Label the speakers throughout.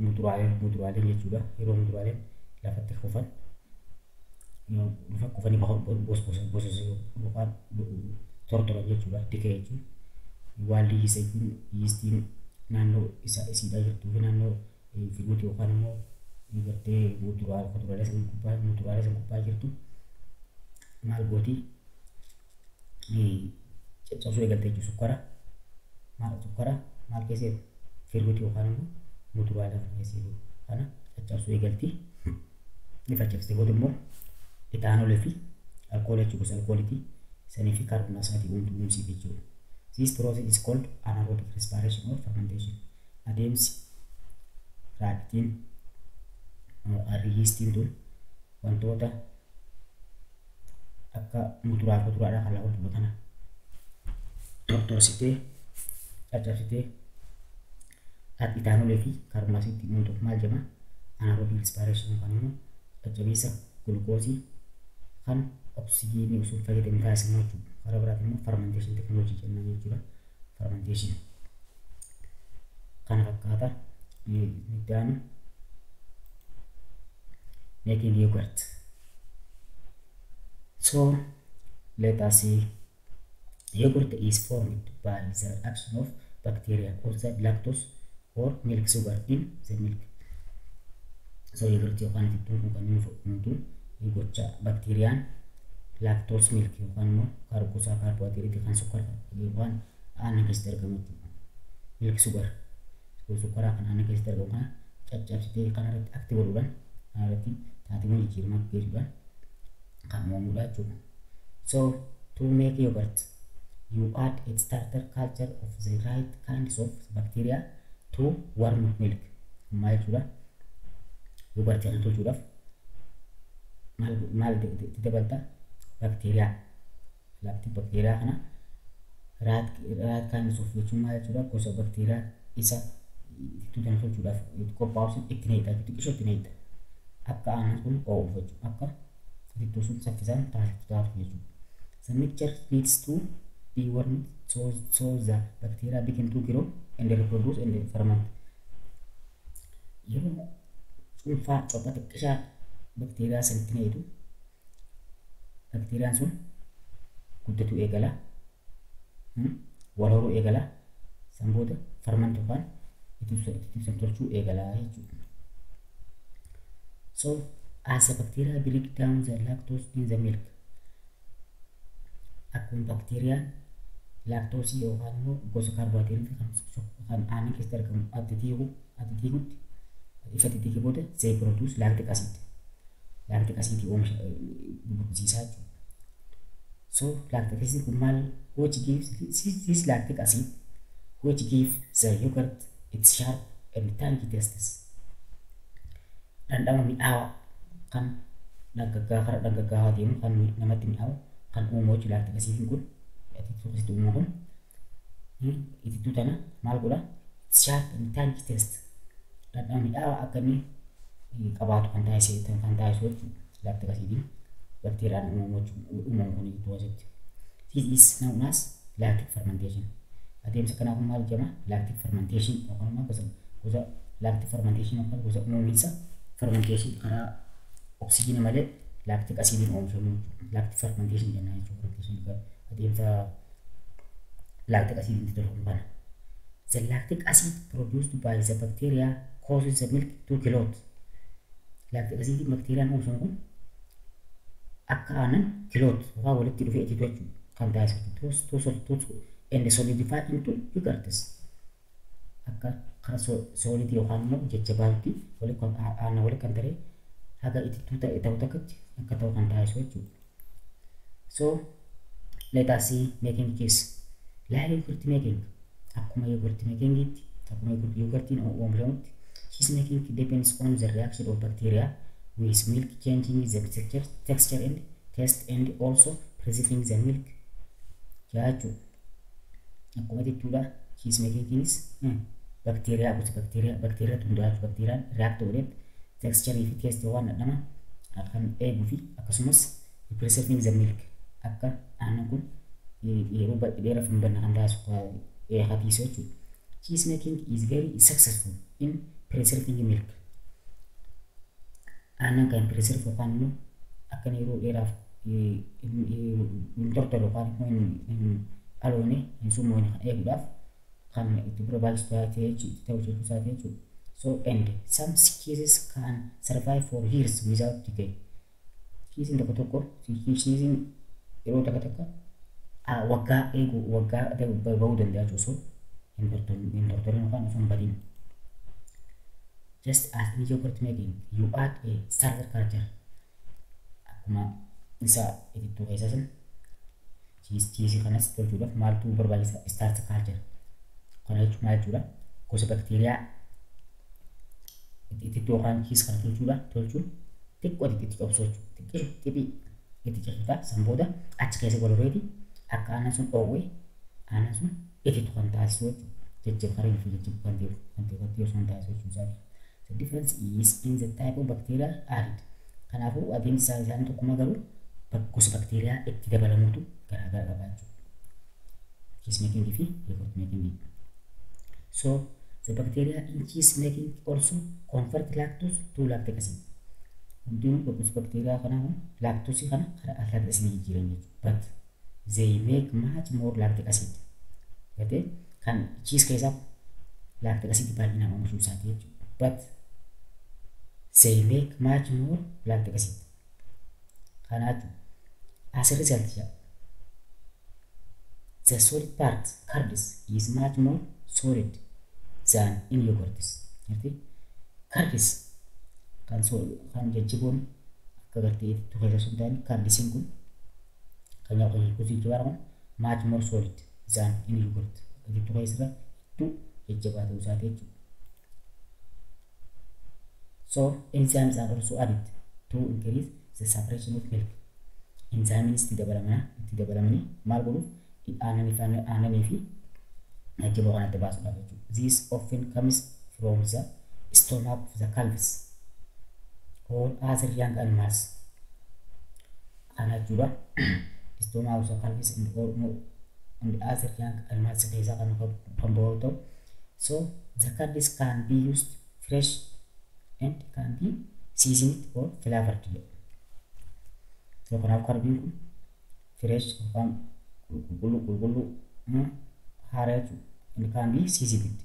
Speaker 1: muduraaleen jechuudha. Yeroo muduraaleen lafatti kufan, lafa kufanii bososoo yookaan tortoran jechuudha. Decay jechuun wild yeast jechuun yeastiin naannoo isa isiidhaa jirtuu fi naannoo fruit yookaan immoo gartee muduraalee kuduraalee san gubbaa, muduraalee san gubbaa jirtu maal gooti? Caccabsuu eegalte jechuudha. Sukkara maal, sukkara maal keessa jiru, fruit yookaan immoo muduraalee kana keessa jiru kana caccabsuu eegalti. Ni caccabsite booda immoo ethanolii fi alkoolii jechuudha, gosa alkooliitii sanii fi carbon dioxide uumsiif jechuudha. This process is called anaerobic respiration or fermentation. Adeemsi raacitiin yeastiin tun wantoota akka muduraa fi kuduraadhaa kan lafa bu'u kana tortorsitee, caccabsitee ethanolii fi carbon dioxide uumtuuf maal jedhama? Anaerobic respiration yookaan immoo caccabiinsa gulukoosii kan oksijiinii osoo hin fayyadamin taasifamu jechuudha. Karaa biraatiin immoo fermentation technology jennaan jechuudha. Fermentation. Kana fakkaata. Itti aanu making yogurt. So let us see, yogurt is formed by the action of bacteria on the lactose or milk sugar in the milk. So yogurt yookaan itittuun kun kan inni uumtu gocha bakteeriyaan lactose milk yookaan immoo gosa kaarboohayidireetii kan sukkara yookaan aannan keessatti argamu jechuudha. Milk sugar, sukkaraa kan aannan keessatti argamu kana caccabsitee kana irratti act godhuudhaan, kana irratti taateewwan jijjiiramaa gaggeessuudhaan kan uumamudha jechuudha. So to make yogurt, you add a starter culture of the right kinds of bacteria to warm milk. Maal jechuudha? Yogurtii kana tolchuudhaaf maal maal itti dabalta? Bakteeriyaa. Lactic bakteeriyaa kana, right kinds of jechuun maal jechuudha? Gosa bakteeriyaa isa itittuu kana tolchuudhaaf qophaa'u sun itti neexa jechuudha. Xiqqishoo itti neexa. Akka aannan kun oo'uuf jechuudha. Akka itittuu sun saffisaan taatu jechuudha. The mixture needs to be warmed so the bacteria begin to grow and reproduce and ferment. Yeroo cuunfaa copha xiqqishaa bakteeriyaa sanitti neetu, bakteeriyaan sun guddatu eegala. Wal horuu eegala. San booda ferment yookaan itittuu san tolchuu eegala jechuudha. So as the bacteria break down the lactose in the milk, akkuma bakteeriyaan laaktoosii yookaan immoo gosa kaarboohayidireetii kan aannan keessatti argamu adda diigutti, ifa diigee booda, they produce lactic acid. Lactic acid oomisha burqisiisaa jechuudha. So lactic acid kun maal, which gives this lactic acid, which give the yogurt its sharp and tangy tastes. Dhandhama mi'aawaa kan dhangaggaa, karaa dhangaggaawaa deemu, kan namatti mi'aawu kan uumu jechuudha. Lactic acidiin kun itittuu keessatti uumamu kun itittuu tana maal godha? Sharp and tangy taste, dhandhama mi'aawaa akka inni qabaatu kan taasisu jechuudha. Lactic acidiin bakteeriyaan uumamu kun itittuu keessatti. This is known as lactic fermentation. Adeemsa kanaaf maal jedhama? Lactic fermentation yookaan immoo gosa lactic fermentation yookaan gosa uumiinsa fermentation karaa oksijiinii malee lactic acidiin oomishamu lactic fermentation jennaan jechuudha. Fermentation adeemsa lactic acidiin itti tolfamu kana. The lactic acid produced by the bacteria causes the milk to clot. Lactic acid bakteeriyaan oomishamu kun akka aannan clot yookaan walitti dhufee ititu jechuudha kan taasisu, to and solidify into yogurts. Akka karaa solid yookaan immoo jajjabaatti walitti aannan walitti kan taree haga itittuu ta'e ta'u takkatti akka ta'u kan taasisu jechuudha. So let us see making cheese. Like yogurt making, akkuma yogurt makingitti, akkuma yogurtiin oomishamutti, cheese making depends on the reaction of bacteria with milk, changing the texture and taste and also preserving the milk jechuudha. Akkuma jechuudha, cheese makingiinis bakteeriyaa, gosa bakteeriyaatu hundaa'u, bakteeriyaan react godheet texture fi taste waan dhandhama kan eeguu fi akkasumas preserving the milk, akka aannan kun yeroo dheeraaf hin banne kan taasisu hatiisu jechuudha. Cheese making is very successful in Preserving milk. Aannan kan preserve yookaan immoo akka yeroo dheeraaf hin tortorre yookaan immoo hin aloone, hin summoone kan eeguudhaaf kan itti barbaachisu ta'ee ta'uu isaati jechuudha. So and some cheeses can survive for years without decay. Cheesiin tokko tokko, cheesiin yeroo takka takka waggaa eeguu, waggaa bahuu danda'a jechuudha, osoo hin tortorin yookaan osoo hin badin. Just as in yogurt making, you add a starter culture. Akkuma isa itittuu keessa san, cheesii kanas tolchuudhaaf maaltu barbaachisa? Starter culture. Kana jechuun maal jechuudha? Gosa bakteeriyaa itittuu yookaan cheese kana tolchuudha tolchuun xiqqoo itti cobsu jechuudha. Xiqqishu xiphii itti cabsuudha. San booda achi keessa godhureeti akka aannan sun dhoowwee aannan sun ititu kan taasisu jechuudha. Jajjab karaa fi jajjab kan ta'e kan ta'e kan ta'e sun taasisu jechuudha. The difference is in the type of bacteria added. Kanaafuu adeemsi isaanii tokkuma, garuu gosa bakteeriyaa itti dabalamuutu garaagara qaba jechuudha. Cheese making fi yogurt making. So the bacteria in cheese making also convert lactose to lactic acid. Hundinuu gosa bakteeriyaa kanaa kun lactose kana karaa lactic acid jijjiiran jechuudha. But they make much more lactic acid. Gartee kan cheese keessaa lactic acid baay'inaan oomishuu isaati jechuudha. But they make much more lactic acid. Kanaaf as a result, the solid part, curds, is much more solid than in yogurts. Gartee curds kan kan jajjaboon akka gartee itti keessa sun ta'an, curdsiin kun kan nyaata kuusii jabaa kun much more solid than in yogurt. Itti keessa irra hedduu jajjabaa ta'uu isaati jechuudha. So enzymes are also added to increase the separation of milk. Enzymes itti dabalamanii maal godhuuf? Aannanii fi jajjaboo kanatti baasuudhaaf jechuudha. This often comes from the stomach of the calves or other young animals. Kana jechuudha. Stomach of the calves and, or, and other young animals keessaa kan bahu ta'u. So the curds can be used fresh and can be seasoned or flavored jedha. So kanaaf curdiin kun fresh yookaan qulqulluu qulqulluu haaraa jechuudha. And can be seasoned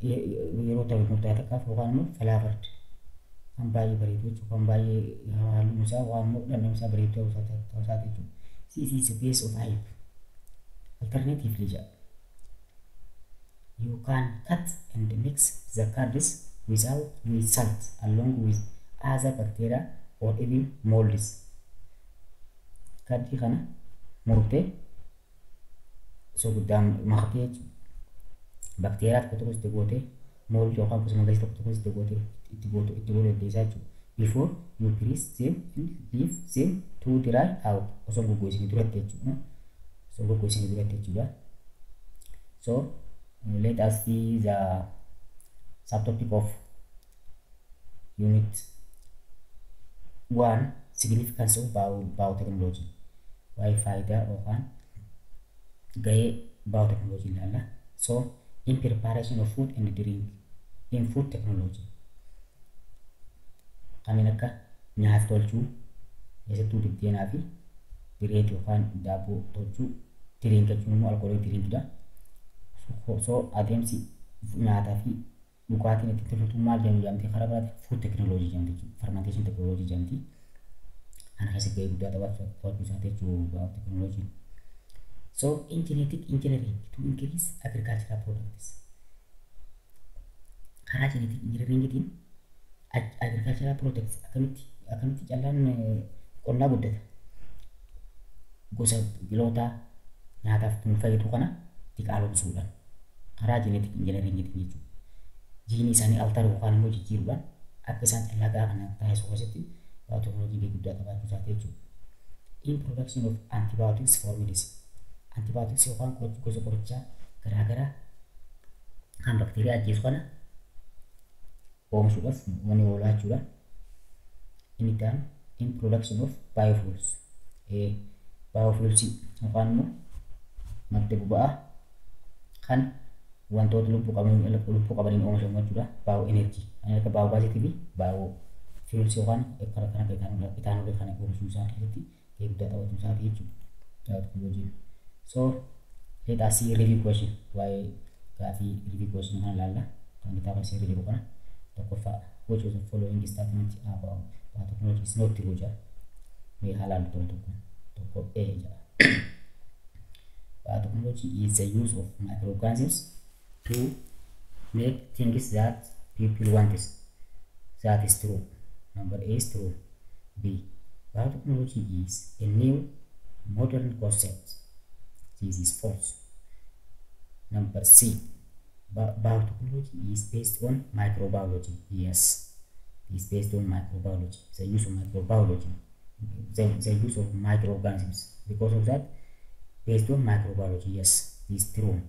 Speaker 1: yeroo ta'u murtaa'e takkaaf, yookaan immoo flavored kan baay'ee bareedu jechuudha. Kan baay'ee halluun isaa waan immoo dhandhamni isaa bareedu ta'uu isaati jechuudha. This is the base of hype. Alternatively jedha. You can cut and mix the curds without with salt along with other bacteria or even molds. Curdii kana murtee soguddaan maktee jechuudha. Bakteeriyaa tokko tokko itti gootee, mold yookaan gosa magariisa tokko tokko itti gootee itti gootu dandeessaa jechuudha. Before you press them and leave them to dry out, osoo goggogsanii duratti jechuudha. Osoo goggogsanii duratti jechuudha. So let us see the subtopic of unit 1, significance of biotechnology. Waa'ee faayidaa yookaan gahee biotechnology ilaalla. So in preparation of food and drink, in food technology, kanneen akka nyaata tolchuu, keessattuu biddeenaa fi bread yookaan daabboo tolchuu, drink jechuun immoo alkoolii drinkidha. So adeemsi nyaataa fi dhugaatiin ittiin tolfatu maal jedhamu jedhamti? Karaa biraatti food technology jedhamti jechuudha. Fermentation technology jedhamti. Kana keessa gahee guddaa taphachuu isaati jechuudha biotechnology. So in genetic engineering to increase agricultural products. Karaa genetic engineeringitiin agricultural products akkamitti callaan qonnaa guddata? Gosa biqilootaa nyaataaf nu fayyadu kana diqaalomsuudhaan karaa genetic engineeringitiin jechuudha. Jiinii isaanii alter yookaan immoo jijjiiruudhaan akka isaan callaa gahaa kana taasisuu keessatti biotechnology gahee guddaa qabaachuu isaati jechuudha. In production of antibiotics for medicine. Antibiotics yookaan gosa qorichaa garaagaraa kan bakteeriyaa ajjeesu kana oomishuudhaaf wani oolaa jechuudha. Inni itti aanu in production of biofuels. Biofuels yookaan immoo madda boba'aa kan Wantoota lubbuu qabaniin oomishamu jechuudha. Bio energy kan akka biogaasiitii fi bio fuels yookaan kan akka itaanoolii kana oomishuu isaa keessatti gahee guddaa taphachuu isaati jechuudha. Biotechnology. So let us see review question. Waa'ee gaafii review question kana ilaalla. Kan kitaaba seerri jiru kana tokkoffaa, which of the following statement about biotechnology is not true jedha. Mee haa ilaallu tokko tokko. Tokko A jedha. Biotechnology is the use of microorganisms to make things that people want. That is true. Number A is true. B. Biotechnology is a new modern concept. This is false. Number C. Biotechnology is based on microbiology. Yes, it is based on microbiology. The use of microbiology, the use of microorganisms. Because of that, based on microbiology. Yes, it is true.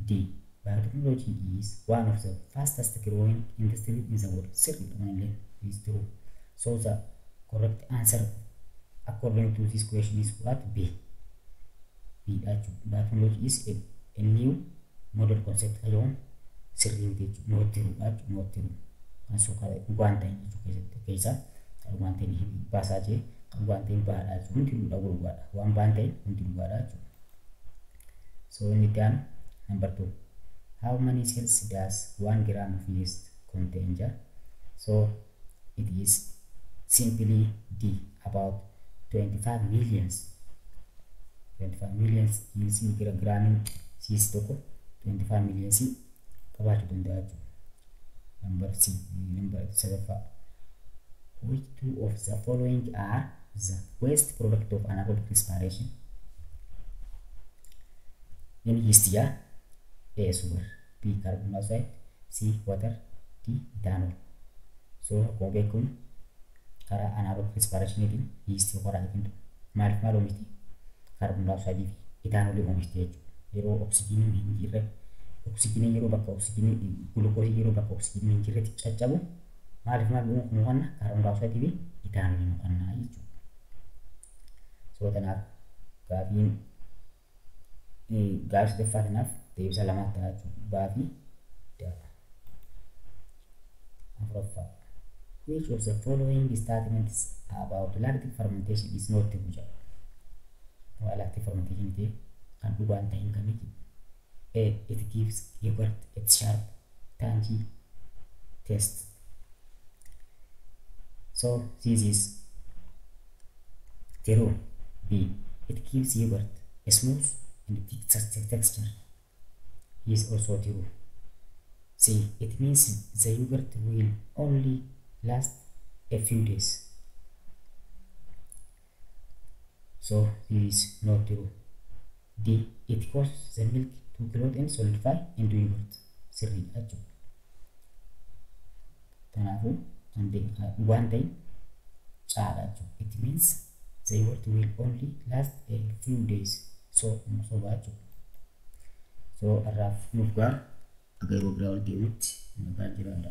Speaker 1: D. Biotechnology is one of the fastest growing industries in the world. Certainly, it is true. So the correct answer according to this question is what? B. B. Biotechnology is a new modern concept. Alone, sirrii miti jechuudha. Not true jechuudha. Not true. Kan sokaa dhugaan ta'e jechuu keessatti keessa kan dhugaan ta'e baasaa jee kan dhugaan ta'e baadhaa jechuudha. Hundi dhugaadha. Waan baan ta'e hundi dhugaadha jechuudha. So inni itti aanu number 2. How many cells does 1 gram of yeast contain? So it is simply D, about 25 millions. 25 millions yeast gramiin yeast tokko 25 millions qabaachuu danda'a jechuudha. Number C, number sadaffaa. Which two of the following are the waste product of anaerobic respiration? In yeast jaa A sugar, B carbon dioxide, C water, D ethanol. So akkuma beekamu karaa anaerobic respirationiitiin yeast karaa ittiin maaliif maal oomishti? Carbon dioxide fi ethanolii oomishti jechuudha. Yeroo oksijiiniin hin jirre, oksijiiniin yeroo bakka oksijiinii gulukoosii yeroo bakka oksijiiniin hin jirretti caccabu maaliif maal nu kanna? Carbon dioxide fi ethanolii nu kanna jechuudha. So kanaaf gaafiin gaafii sadaffaa kanaaf deebisa lamaa ta'a jechuudha. Baa fi daa. Afuraffaa. Which of the following statements about lactic fermentation is not true jedha. Waa lactic fermentation ta'e kan dhugaan ta'in kamiti? A. It gives yogurt its sharp, tangy taste. So this is true. B. It gives yogurt a smooth and thick texture. Is also true. C. It means the yogurt will only last a few days. So this is not true. D. It causes the milk to clot and solidify into yogurt. Sirriidha jechuudha. Kanaafuu kan dhugaan ta'e caadha jechuudha. It means the yogurt will only last a few days. So sobaa jechuudha. So har'aaf nuuf ga'a. Akka yeroo biraa wal deemutti nagaan jiraadha.